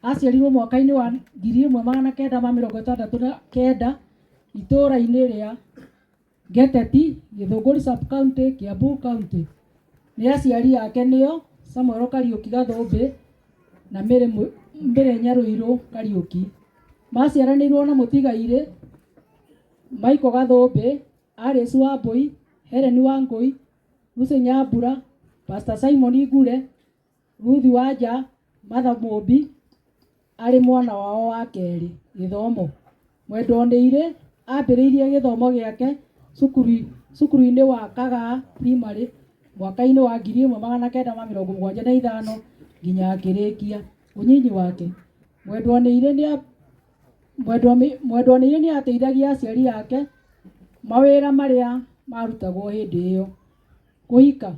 Aciarirwo mwaka-inĩ wa 1969 itũũra-inĩ rĩa Ngeteti, Githũngũri sub-county, Kiambu County. Nĩ aciari ake nĩo Samuel Kariũki Gathũmbĩ na Mary Nyarũirũ Kariũki. Maciaranĩirwo na mũtigairĩ Michael Gathũmbĩ, Alice Wambui, Helen Wangũi, Lucy Nyambura, Pastor Simon Ngure, Ruth Wanja, Martha Mũmbi arĩ mwana wao wa kerĩ. Gĩthomo. Mwendwa-Nĩirĩ ambĩrĩirie gĩthomo gĩake cukuru-inĩ wa Kagaa Primary mwaka-inĩ wa 1975 nginya akĩrĩkia. Ũnyinyi wake. Mwendwa-Nĩirĩ nĩ ateithagia aciari ake mawĩra marĩa marutagwo hĩndĩ ĩyo. Kũhika.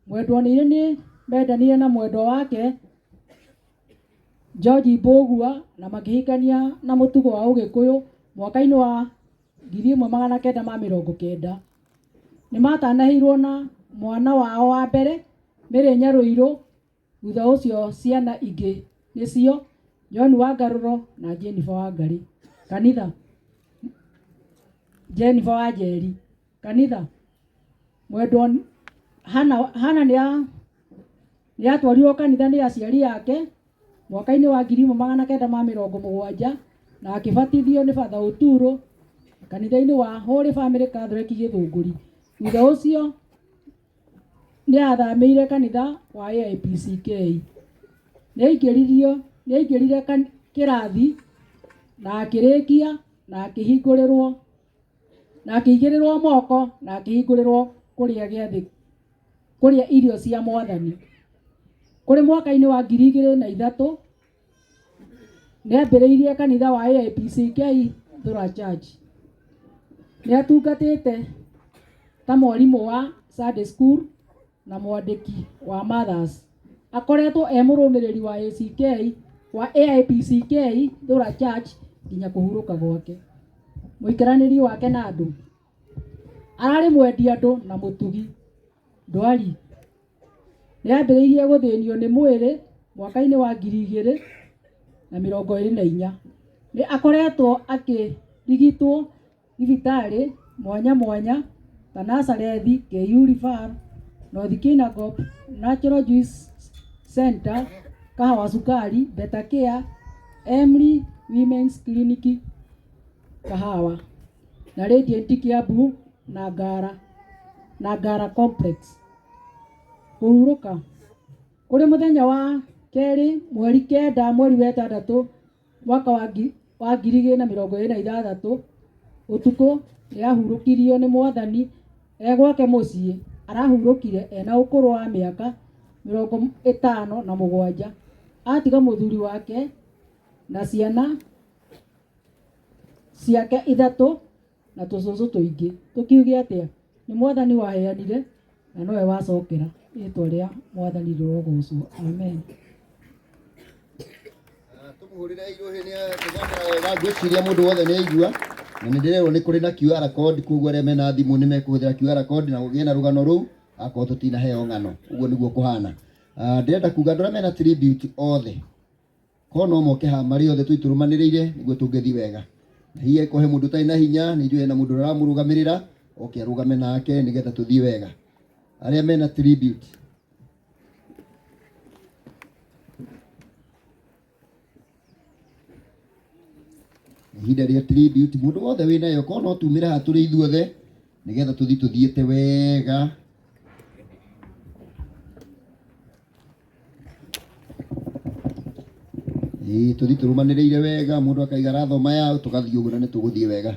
Mwendwa-Nĩirĩ nĩ mendanire na mwendwa wake George Mbũgua na makĩhikania na mũtugo wa Ũgĩkũyũ mwaka-inĩ wa 1990. Nĩ matanahĩirwo na mwana wao wa mbere Mary Nyarũirũ, thutha ũcio ciana ingĩ nĩcio John Wangarũro na Jennifer Wangarĩ. Kanitha. Jennifer Wanjeri. Kanitha. Mwendwa Hana nĩ atwarirwo kanitha nĩ aciari ake mwaka-inĩ wa 1970 na akĩbatithio nĩ Father Ũturo kanitha-inĩ wa Holy Family Catholic Gĩthũngũri. Thutha ũcio nĩ athamĩire kanitha wa AIPCK. Nĩ aingĩrire kĩrathi na akĩrĩkia na akĩhingũrĩrwo na akĩigĩrĩrwo moko na akĩhingũrĩrwo kũrĩa gĩathĩ kũrĩa irio cia Mwathani. Kũrĩ mwaka-inĩ wa 2003 nĩ ambĩrĩirie kanitha wa AIPCK Thura Church. Nĩ atungatĩte ta mwarimũ wa Sunday School na mwandĩki wa Mothers. Akoretwo e mũrũmĩrĩri wa ACK wa AIPCK Thura Church nginya kũhurũka gwake. Mũikaranĩrie wake na andũ. Ararĩ mwendi andũ na mũtugi. Ndwari. Nĩ ambĩrĩirie gũthĩnio nĩ mwĩrĩ mwaka-inĩ wa 2024. Nĩ akoretwo akĩrigitwo thibitarĩ mwanya mwanya ta Nazareth, KU Referral, North Kinangop, Natural Juice Center, Kahawa Sukari, Better Care, Emily Women's Clinic Kahawa, na Radiant Kiambu na Ngara Complex. Kũhurũka. Kũrĩ mũthenya wa kerĩ mweri 9 mweri wa ĩtandatũ mwaka wa 2026 ũtukũ nĩ ahurũkirio nĩ Mwathani e gwake mũciĩ. Arahurũkire ena ũkũrũ wa mĩaka 57. Atiga mũthuri wake na ciana ciake ithatũ na tũcũcũ tũingĩ. Tũkiuge atĩa? Nĩ Mwathani waheanire na nowe wacokera. Rĩtwa rĩa Mwathani rĩrogocwo. Amen. Tũmũhũrĩre irũhĩ nĩ gũthomera wega. Ngwĩciria mũndũ wothe nĩ aigua na nĩ ndĩrerwo nĩ kũrĩ na QR code, koguo arĩa mena thimũ nĩ mekũhũthĩra QR code na gũgĩe na rũgano rũu akorwo tũtinaheo ng'ano. Ũguo nĩguo kũhana. Ndĩrenda kuga andũ arĩa mena tribute othe korwo no moke haha marĩ othe tũitũrũmanĩrĩire nĩguo tũngĩthiĩ wega. Na hihi angĩkorwo he mũndũ ũtarĩ na hinya, nĩ njũĩ hena mũndũ ũramũrũgamĩrĩra oke arũgame nake nĩgetha tũthiĩ wega. Arĩa mena tribute. Ihinda rĩa tribute mũndũ wothe wĩnayo korwo no tumĩre haha tũrĩ ithuothe nĩgetha tũthiĩ tũthiĩte wega. Ĩĩ tũthiĩ tũrũmanĩrĩire wega, mũndũ akaiga arathoma yao tũgathiĩ ũguo na nĩ tũgũthiĩ wega.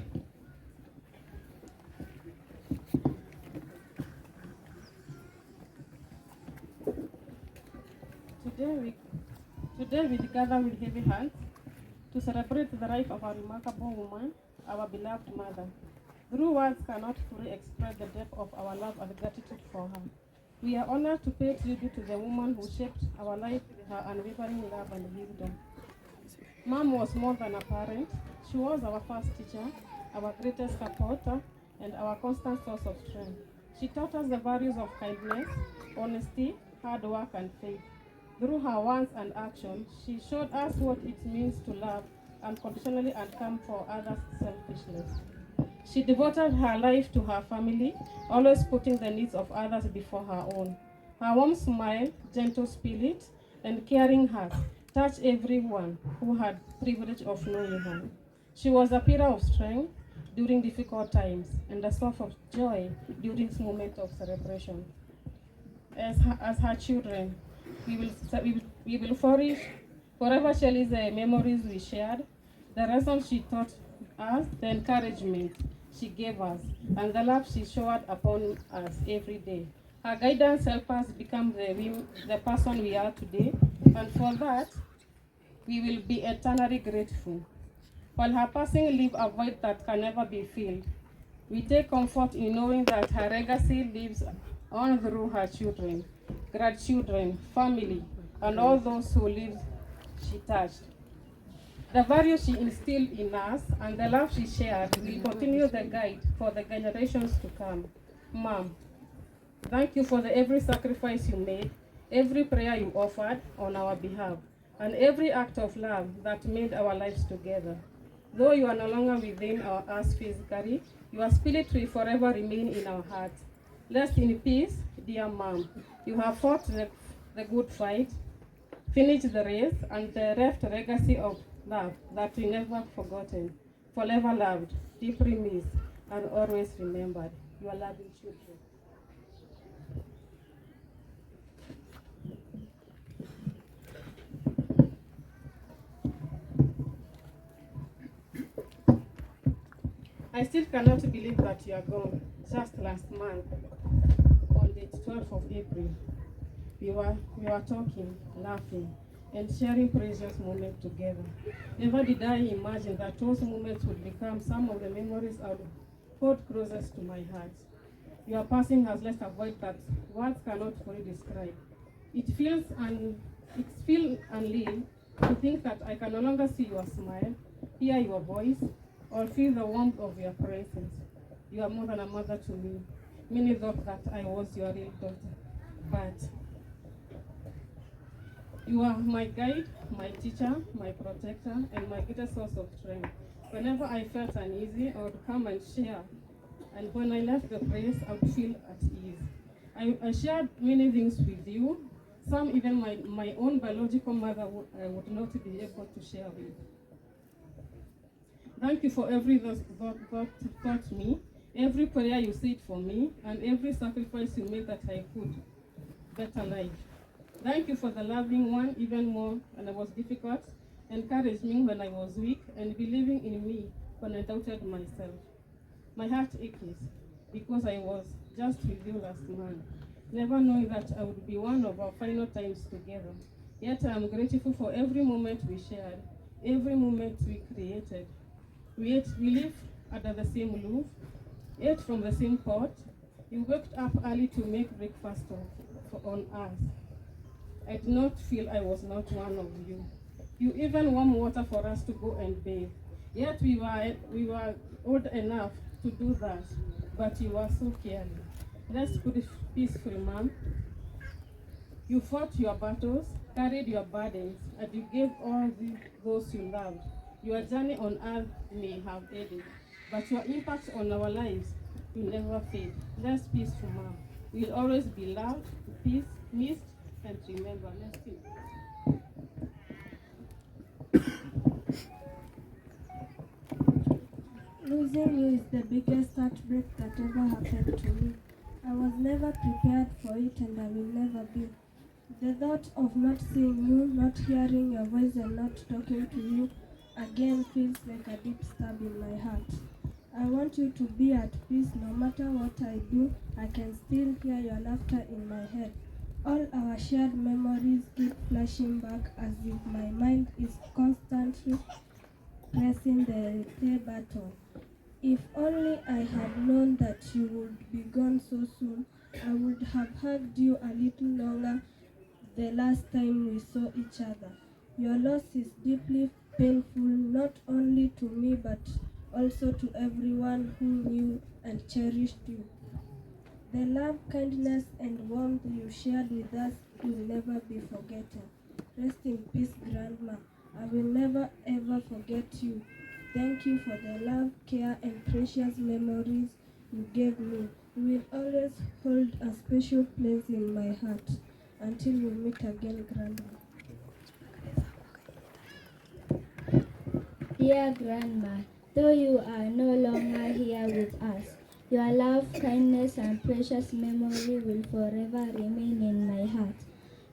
Today we gather with heavy hearts to celebrate the life of a remarkable woman, our beloved mother. Through words cannot fully express the depth of our love and gratitude for her. We are honored to pay tribute to the woman who shaped our life with her unwavering love and wisdom. Mom was more than a parent. She was our first teacher, our greatest supporter, and our constant source of strength. She taught us the values of kindness, honesty, hard work, and faith. Through her words and actions, she showed us what it means to love unconditionally and come for others selfishness. She devoted her life to her family, always putting the needs of others before her own. Her warm smile, gentle spirit, and caring heart touched everyone who had the privilege of knowing her. She was a pillar of strength during difficult times and a source of joy during moments of celebration. As her children, we will flourish, forever cherish the memories we shared, the lessons she taught us, the encouragement she gave us, and the love she showered upon us every day. Her guidance helped us become the person we are today, and for that, we will be eternally grateful. While her passing leaves a void that can never be filled, we take comfort in knowing that her legacy lives on through her children, grandchildren, family, and all those who live she touched. The values she instilled in us and the love she shared will continue the guide for the generations to come. Mom, thank you for the every sacrifice you made, every prayer you offered on our behalf, and every act of love that made our lives together. Though you are no longer within us physically, your spirit will forever remain in our hearts. Rest in peace, dear mom. You have fought the good fight, finished the race, and the left legacy of love that we never forgotten, forever loved, deeply missed, and always remembered. Your loving children. I still cannot believe that you are gone. Just last month, on the 12th of April, we were talking, laughing, and sharing precious moments together. Never did I imagine that those moments would become some of the memories I would hold closest to my heart. Your passing has left a void that words cannot fully describe. It feels unreal to think that I can no longer see your smile, hear your voice, or feel the warmth of your presence. You are more than a mother to me. Many thought that I was your real daughter, but you are my guide, my teacher, my protector, and my greatest source of strength. Whenever I felt uneasy, I would come and share. And when I left the place, I would feel at ease. I shared many things with you, some even my own biological mother I would not be able to share with. Thank you for every thought that taught me, every prayer you said for me, and every sacrifice you made that I could better life. Thank you for the loving one even more when I was difficult, encouraged me when I was weak, and believing in me when I doubted myself. My heart aches because I was just with you last month, never knowing that I would be one of our final times together. Yet I am grateful for every moment we shared, every moment we created. We lived under the same roof, ate from the same pot. You waked up early to make breakfast on us. I did not feel I was not one of you. You even warm water for us to go and bathe. Yet we were old enough to do that, but you were so caring. Rest put it peacefully, ma'am. You fought your battles, carried your burdens, and you gave all those you loved. Your journey on earth may have ended, but your impact on our lives will never fade. Rest peaceful, ma'am. We'll always be loved, peace, missed, and remember. Rest in peace. Losing you is the biggest heartbreak that ever happened to me. I was never prepared for it and I will never be. The thought of not seeing you, not hearing your voice and not talking to you again feels like a deep stab in my heart. I want you to be at peace no matter what I do. I can still hear your laughter in my head. All our shared memories keep flashing back as if my mind is constantly pressing the replay button. If only I had known that you would be gone so soon, I would have hugged you a little longer the last time we saw each other. Your loss is deeply painful, not only to me but also to everyone who knew and cherished you. The love, kindness, and warmth you shared with us will never be forgotten. Rest in peace, Grandma. I will never ever forget you. Thank you for the love, care, and precious memories you gave me. You will always hold a special place in my heart. Until we meet again, Grandma. Dear Grandma, though you are no longer here with us, your love, kindness, and precious memory will forever remain in my heart.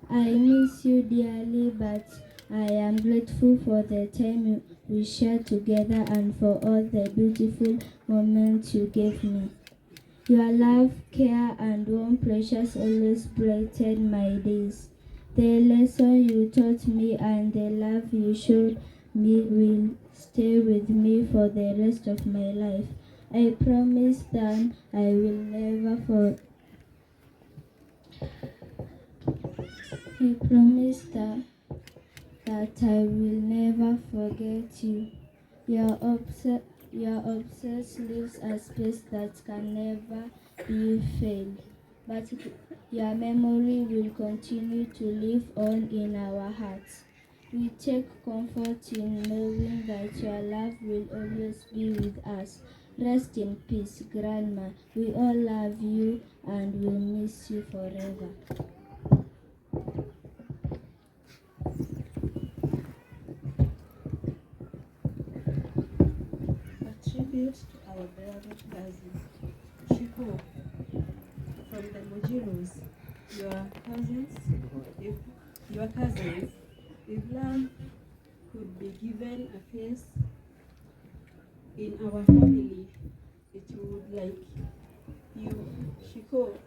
I miss you dearly, but I am grateful for the time we shared together and for all the beautiful moments you gave me. Your love, care, and warm precious always brightened my days. The lesson you taught me and the love you showed me will stay with me for the rest of my life. I promise that I will never for I promise that I will never forget you. Your obsess leaves a space that can never be filled, but your memory will continue to live on in our hearts. We take comfort in knowing that your love will always be with us. Rest in peace, Grandma. We all love you and will miss you forever. A tribute to our beloved cousin, Shiko, from the Mujirus, your cousins, if your cousins, if love could be given a face in our family, it would like you, Shiko,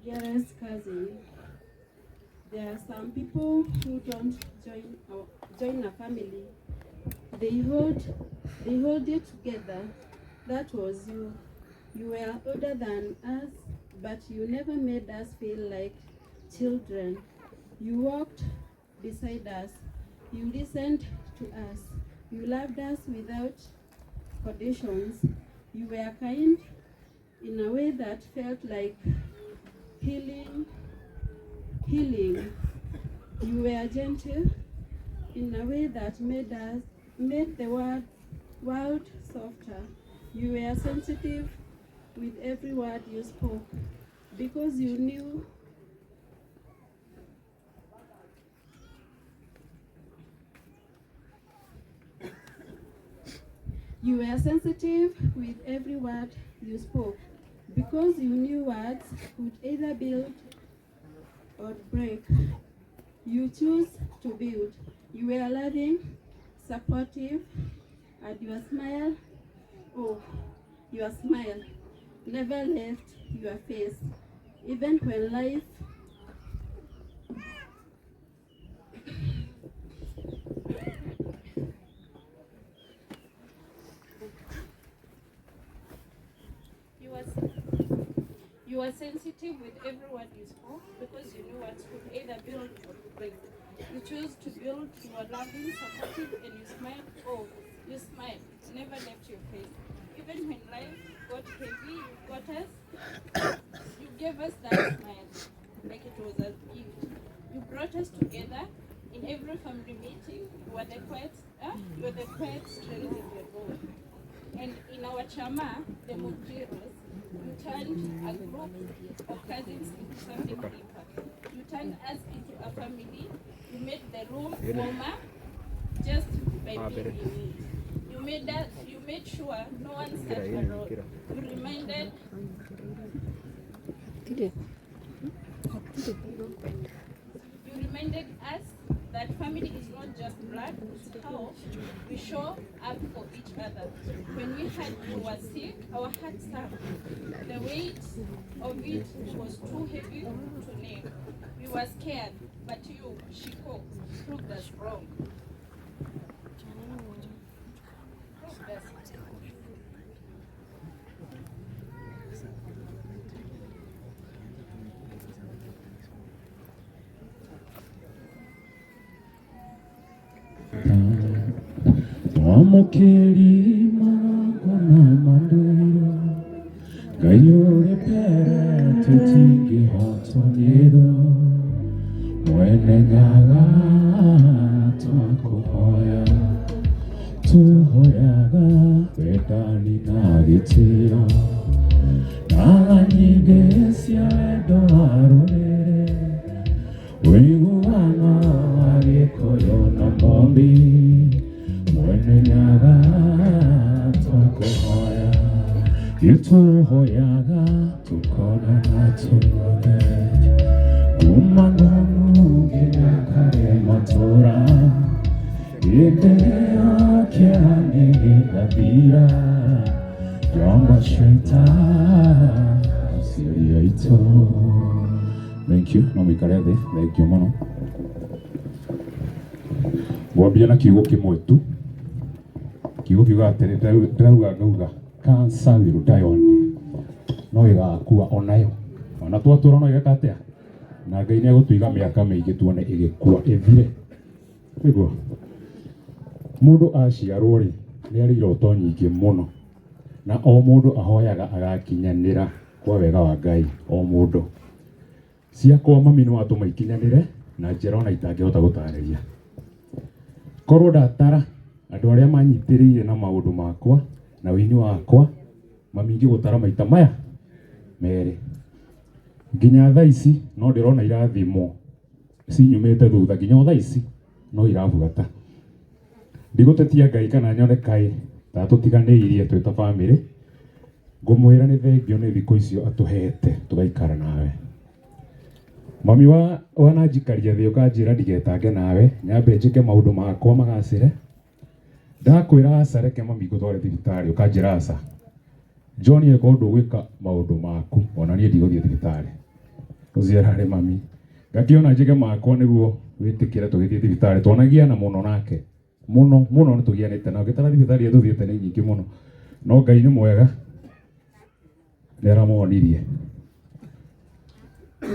dearest cousin. There are some people who don't join a family. They hold it together. That was you. You were older than us, but you never made us feel like children. You walked beside us. You listened to us. You loved us without conditions. You were kind in a way that felt like healing. You were gentle in a way that made the world softer. You were sensitive with every word you spoke, because you knew you were sensitive with every word you spoke, because you knew words could either build or break. You chose to build. You were loving, supportive, and your smile, your smile never left your face, even when life You were sensitive with every word you spoke, because you knew words could either build or break. You chose to build. You were loving, supportive, and you smiled. Oh, you smiled. Never left your face. Even when life got heavy, you got us. You gave us that smile, like it was a gift. You brought us together in every family meeting. You were the quiet, strength in the room. And in our chama, the Mujirus, you turned a group of cousins into something deeper. You turned us into a family. You made the room warmer just by being in it. You made sure no one sat alone. You reminded us that family is not just blood, it's how we show up for each other. When we heard you were sick, our hearts sank. The weight of it was too heavy to name. We were scared, but you, Shiko, proved us wrong. Proved us. Twamũkĩri magongona ma ndũire, Ngai ũrĩ mbere tũtingĩhotwo nĩ thũ, Mwene Nyaga Twakuhoya tuhoyaga wendani na gĩtĩo na nyingĩ cia wendo wa rũrĩrĩ ũiguano wa Gĩkũyũ na Mũmbi Mwene Nyaga twakuhoya gĩtũhoyaga tũkonana tũrĩ kuma Ngong'u nginya Kare matũra hĩndĩ ĩyo kĩeha nĩgĩgathira Jomba Shweta aciari aitũ. Thank you, no mũikare thĩ, thank you mũno. Ngwambia na kiugo kĩmwe tu. Kiugo kiugaga atĩrĩ, ndĩrauga ngauga cancer will die one day. No ĩgakua onayo. Ona twatũra no ĩgeka atĩa? Na Ngai nĩ egũtũiga mĩaka mĩingĩ tuone ĩgĩkua ĩthire. Nĩguo mũndũ aciarwo rĩ, nĩ arĩ iroto nyingĩ mũno. Na o mũndũ ahoyaga agakinyanĩra kwa wega wa Ngai, o mũndũ. Ciakwa mami nĩ watũma ikinyanĩre na njĩra ona itangĩhota gũtarĩria. Korwo ndatara andũ arĩa manyitĩrĩire na maũndũ makwa na wĩini wakwa, mami ingĩgũtara maita maya merĩ. Nginya thaa ici no ndĩrona irathimo cinyumĩte thutha nginya o thaa ici no irabuata. Ndigũtetia Ngai kana nyone kaĩ ta tũtiganĩirie twĩ ta bamĩrĩ, ngũmwĩra nĩ thengio nĩ thikũ icio atũhete tũgaikara nawe. Mami wa wananjikaria thĩ ũkanjĩra ndigetange nawe, nyambe njĩke maũndũ makwa magacĩre. Ndakwĩra aca reke mami ngũtware thibitarĩ ũkanjĩra aca. John angĩkorwo ndũgwĩka maũndũ maku ona niĩ ndigũthiĩ thibitarĩ. Ũcio ararĩ mami. Ngakĩona njĩke makwa nĩguo wĩtĩkĩre tũgĩthiĩ thibitarĩ. Twanagiana mũno nake. Mũno mũno nĩ tũgianĩte na ũngĩtara thibitarĩ iria tũthiĩte nĩ nyingĩ mũno. No Ngai nĩ mwega nĩ aramũhonirie.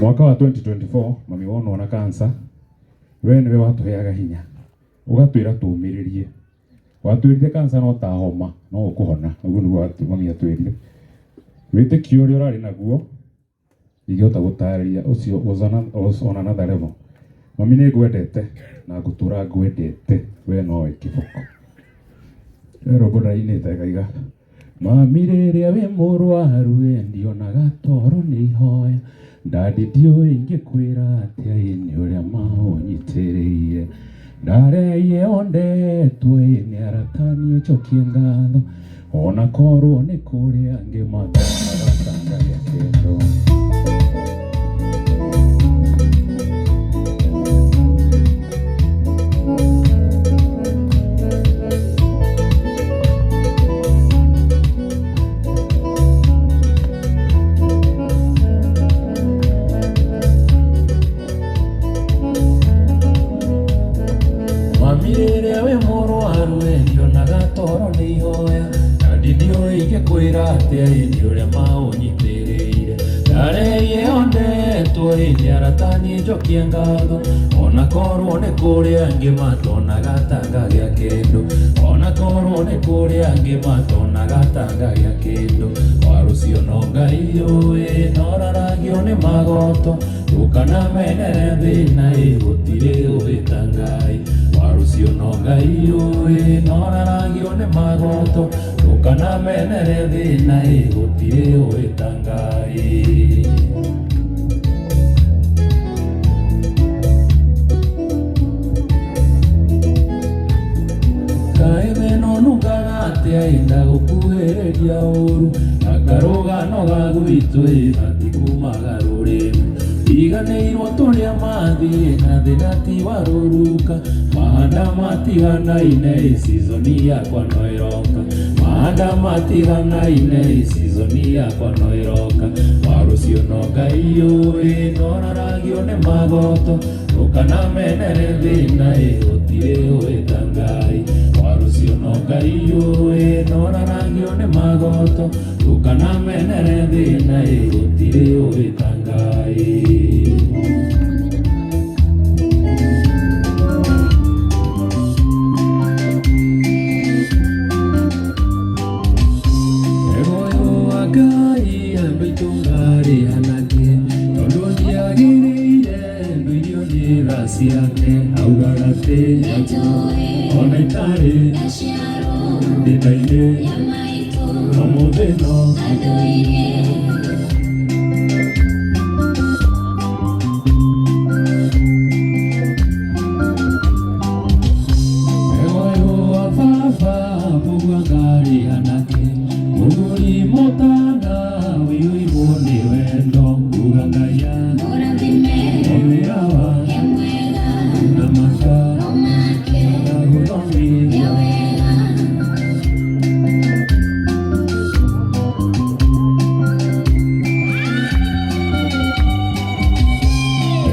Mwaka wa 2024 mami wonwo na cancer, we nĩwe watũheaga hinya ũgatwĩra tũmĩrĩrie. Watwĩrire cancer no ta homa no ũkũhona, ũguo nĩguo mami atwĩrire. Wĩtĩkio ũrĩa ũrarĩ naguo ndingĩhota gũtarĩria, ũcio was on another level. Mami nĩ ngwendete na ngũtũra ngwendete, we nowe kĩboko. He rwĩmbo ndĩrainĩte ngaiga mami rĩrĩa wĩ mũrwaru ĩ ndionaga toro nĩ ihoya ndadi ndiũĩ ingĩkwĩra atĩa ĩ nĩ ũrĩa maũnyitĩrĩire ndareie ondetwo ĩ nĩ arata niĩ njokie ngatho ona korwo nĩ kũrĩ angĩ matonaga ta ngagĩa kĩndũ. Mami rĩrĩa wĩ mũrwaru ĩ ndionaga toro nĩ ihoya ndadi ndiũĩ ingĩkwĩra atĩa ĩ nĩ ũrĩa maũnyitĩrĩire ndareie ondetwo ĩ nĩ arata niĩ njokie ngatho ona korwo nĩ kũrĩ angĩ matonaga ta ngagĩa kĩndũ ona korwo nĩ kũrĩ angĩ matonaga ta ngagĩa kĩndũ warũcio no Ngai ũĩ noraragio nĩ magoto ndũkanamenere thĩna ĩ gũtirĩ ũĩ ta Ngai warũcio no Ngai ũĩ noraragio nĩ magoto ndũkanamenere thĩna ĩ gũtirĩ ũĩ ta Ngai. Kaĩ thĩna ũnungaga atĩa ĩ ndagũkuhĩrĩria ũru na karũgano ga gwitũ ĩ gatikumaga rũrĩmĩ riganĩirwo tũrĩa mathiĩ na thĩna ti wa rũruka mahanda matiganaine ĩ season yakwa no ĩroka mahanda matiganaine ĩ season yakwa no ĩroka warũcio no Ngai ũĩ noraragio nĩ magoto ndũkanamenere thĩna ĩ gũtirĩ ũĩ ta Ngai warũcio no Ngai ũĩ noraragio nĩ magoto ndũkanamenere thĩna ĩ gũtirĩ ũĩ ta Ngai. Wega ũyũ wa Ngai andũ itũũra rĩhanake tondũ ndiagĩrĩire ndũirio nĩ tha ciake augaga atĩ Ndarĩ ndinda-inĩ ũmũthĩ no Ewayo wa baba mũgua ngari anake mũthuri mũtana ũiyũirwo nĩ wendo uga Ngai omĩra wa na maka na gũthomithia.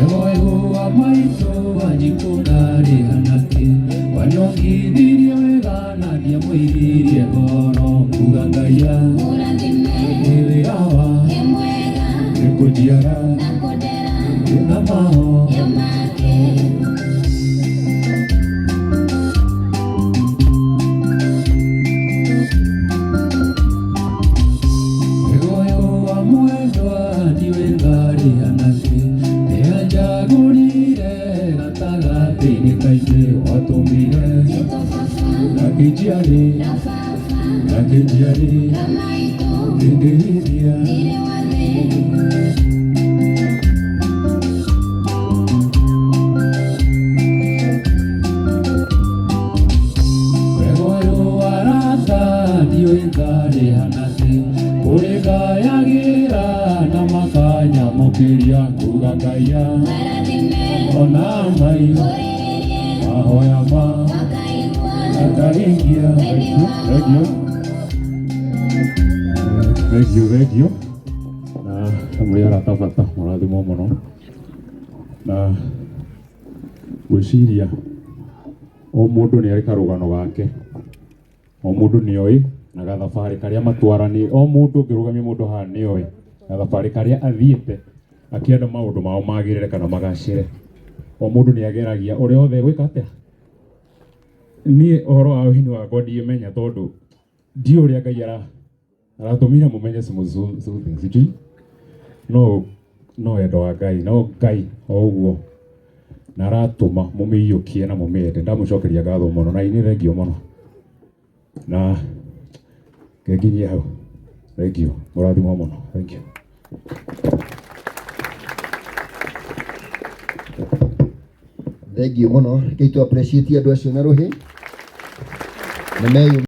Ewayo wa maitũ wanjikũ ngarĩ anake wanyongithirie wega na ndiamũigirie ngoro kuga Ngai nĩ wĩra wa nĩ kũnjiara na maho. Egoyo wa mwendwa ndiũĩ ngarĩ anake nĩanjagũrire gatagatĩ-inĩ ka ithe watũmire akĩnjiarĩ akĩnjiarĩ ndĩndĩithia. Wega ũyũ wa arata ndiũĩ ngarĩ anake kũrĩ ngayagĩra na makanyamũkĩria kuga Ngai ona mai mahoya ma akahingia. Thank you. Thank you, thank you. Na mũrĩ arata bata mũrathimwo mũno na gwĩciria o mũndũ nĩ arĩ karũgano gake, o mũndũ nĩ oĩ na gathabarĩ karĩa matwarani, o mũndũ ũngĩrũgamia mũndũ haha nĩ oĩ gathabarĩ karĩa athiĩte akĩenda maũndũ mao magĩrĩre kana magacĩre. O mũndũ nĩ ageragia ũrĩa othe gwĩka atĩa. Niĩ ũhoro wa ũhini wakwa ndiĩmenya tondũ ndiũĩ ũrĩa Ngai aratũmire mũmenye something sijui no no wendo wa Ngai no Ngai o ũguo na aratũma mũmĩiyũkie na mũmĩende. Ndamũcokeria ngatho mũno na inĩ thengio mũno na ngenginyie hau. Thengio, mũrathimwo mũno. Thank you. Thank you mũno, reke tũ appreciate andũ acio na rũhĩ nĩ meyumĩria.